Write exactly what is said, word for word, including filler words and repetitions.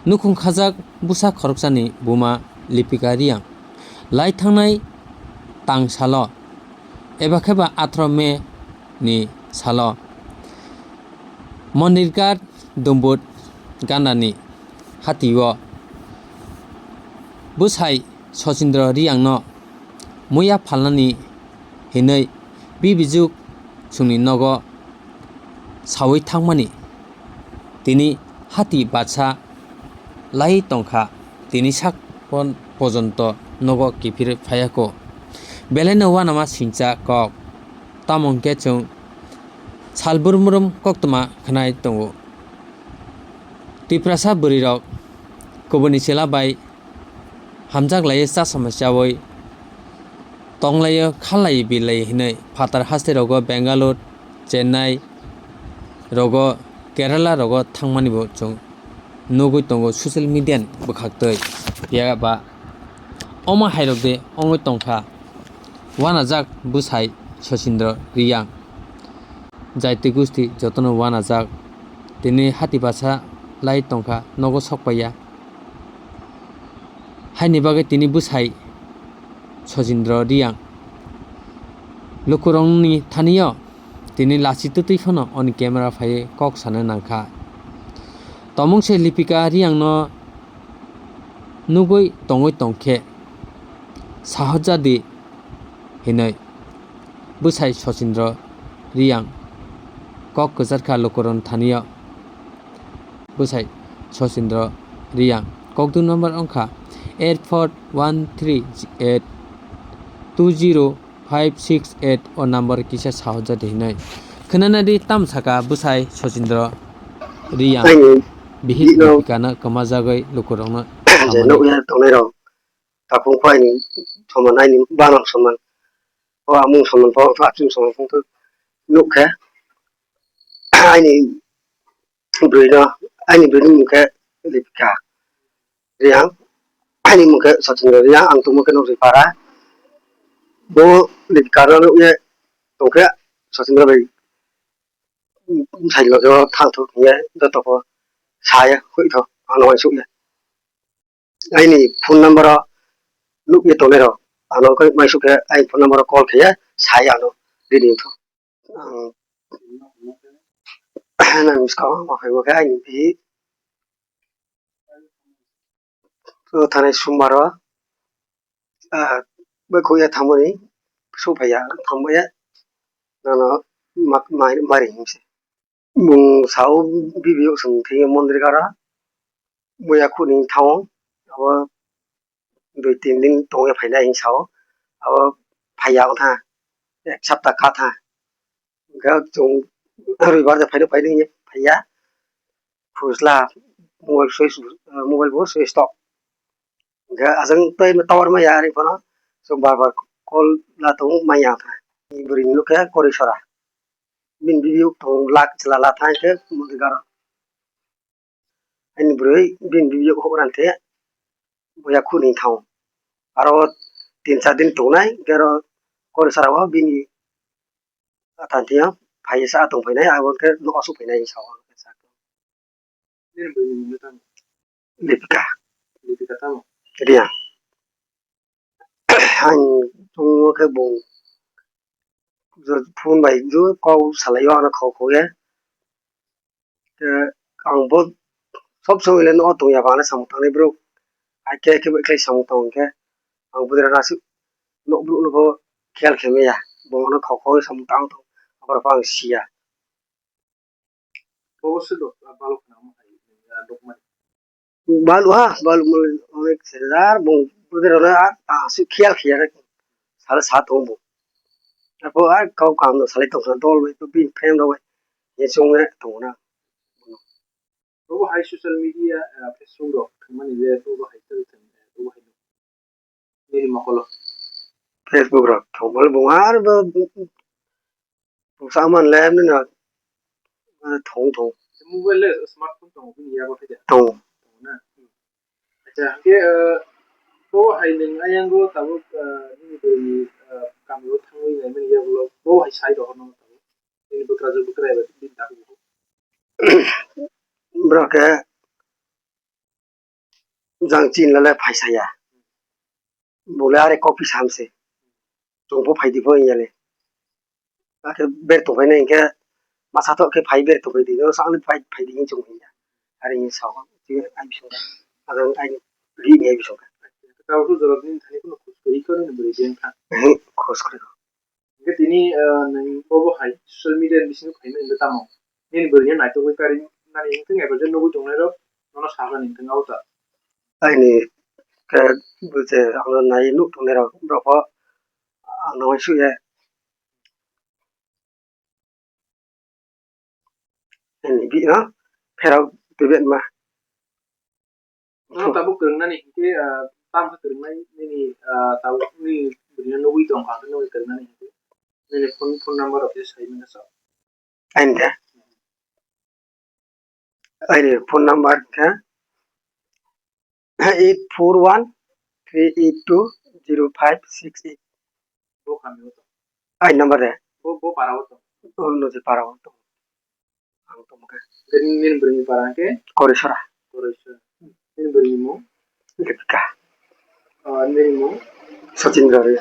Nukhung khajak bwsa khoroksani buma Lipika Riyang lai thangnai tang salo, eba khe ba atharo May ni salo Mondirghat Dumbut Gandani hatio bwsai Sachindra Riyangno muya phalnani hinwi bibijuk chwngni nogo saui thangmani. Tini hati batsa lai tongkha, tini sak pon-, pojonto nogo kiphir phaiya kho. Belaino uanama singcha kok, tamo hwnkhe chwng sal brum brum koktwma khwnai tongo. Tiprasa bwrwirok kubuni chwla bai hamjak laiwi chasama chaui tonglaio, khalai bilai hinwi phatar haste rogo Bengaluru, Chennai rogo, Kerala rogo thangmani bo chwng nugwi tongo social media ni bwkhaktwi. Phiya ba omo hairok de ongwi tongkha wanajak bwsai Sachindra Riyang. Jaiti gusti jotono wanajak, tini hati basa lai tongkha, nogo sokpaiya. Haini bagwi tini bwsai Sachindra Riyang lukurokni thanio tini lachi twtwi phano oni camera phaiwi kok sana nangkha. Tomung se Lipika Riyangno nugwi tongwi tongkhe sahajadi hinwi bwsai Sachindra Riyang kok kwcharkha lukurokni thanio. Bwsai Sachindra Riyang kokdwng number wngkha eight four one three eight two zero five six eight o number kisa sahajadi hinwi. Khwnanadi tam saka bwsai Sachindra Riyang Aini bihik bihikno Lipikano kwmajagwi lukurokno je samani. Nukya tongnairok tapung kho aini soman aini banam soman o amung soman pho achung soman pho nukha aini bwrwino aini bwrwini mung khe Lipika Riyang aini mung khe Sachindra Riyang ang tongmo khe Nokri para bo Lipika no nukya tongkhe Sachindra bai bwsai loge o thang thok hinkhe joto pho saya hoi tho ano uansukya. Aini phone number o nukya tongnai rok ano khe uansukya aini phone number o call khaiya sai ano ready wngtho. Ang nang bwskango ma phaimo khe aini bihik o thanai sumbar o ah bai khukya thangmani sopaiya thangmaya nono ma- ma- mari hinse. Bung sao bibi o chwng thangya mondir gara muya khuni thango abo dui tin din tongya phainai hinwi sao abo phaiya wngkha ek sapta kha tha hwnkhe chwng roibar de phaino phaino hinwi phaiya phusla mobile switch mobile bo switch tok hwnkhe ajang tei tower maya ari phano chwng bar bar call la tongo maya wngkha bwrwi nukha kori sora. Bini bibiyok tong lak chwla la thang khe mondir garo. Ani bwrwi bini bibiyok hok rang khe boya khuni thang. Aro tin char din tongnai hwnkhe aro kori sara o bini athan thia phai sa tong phainai abo khe nok asuk phainai sa o. Nini bwrwini mungwi tamo? Lipika. Lipika tamo? Riya. Ang tongmo khe bo phone bai do kok salaio ano khao khao ya. Ang bo sob somoi le nogo tongya ba ano samung tangnai bro. Hai khe khe bai khlai samung tong khe ang bo dera aswk nok bro no bo khiyal khe maya. Bo ano khao khao samung tang tong aboni pho ang siya. Bo se do balok na mo hai ya dok mai. Balu ha, balu mole onek sejar, bung pudero na, ah, su khiyal khiyal, sale sa tong bu. Apo, ah, kau kam no sale tong na, dol bai, bin friend bai, ye sung ne tong na. Bo hai social media, ah, Facebook rok, thangmani le, bo hai tel thang, bo hai. Nini mokolo. Facebook rok thong bole bo ar bo saman le nini thong thong. Mobile le smartphone tongo bini yago khe de. Tongo. Tongo na. Acha, hwnkhe, eh, bo hai nwng ayango tabuk, eh, nini bwrwini, eh, kamio thangwi naimani yagulo bo hai sai rohorno tabuk. Nini bwkrajwk bwkraya bai bini tabuk. Borok khe Jang chin lale phaisa ya. Bole are copy samse. Chwngbo phaidi bo yale. Ake ber tongbai na hinkhe masa thok khe phai ber tongbai di. No sa ani phai phaidi hin chwng hinya. Are hin sa. Ti ai bisong. Adang ai ri ni ai bisong. Tao tu jorok ni thani kono khus kori kori ni beri jeng kha. Khus kori. Hingke tini, ah, nang bobo hai social media ni bisingo phaimani hingke tamo? Nini bwrwini naitugwi kari nani hingke eba je nugwi tongnai rok nono sajani hingke abo ta. Aini ke bwse ang nai nuk tongnai rok borok bo ang nang sui ya. Nini bihno pherok twibe ma. Nono tabuk kwrwngnani hinkhe, ah, tamo khe kwrwngnai nini, ah, tabuk nini bwrwino nugwi tongkha khe nugwi kwrwngnani hinkhe. Nini phone, phone number rok khe sai mano sa. Aini de? Aini phone number khe eight four one three eight two zero five six eight. Bo kami o tong. Aini number de? Bo, bo para o tong. O no je para o tong. Ang tongkha. Nini bwrwini para khe? Korisora. Korisora. Nini bwrwini mung? Dipika. Ah, nini mung? Sachin Gari.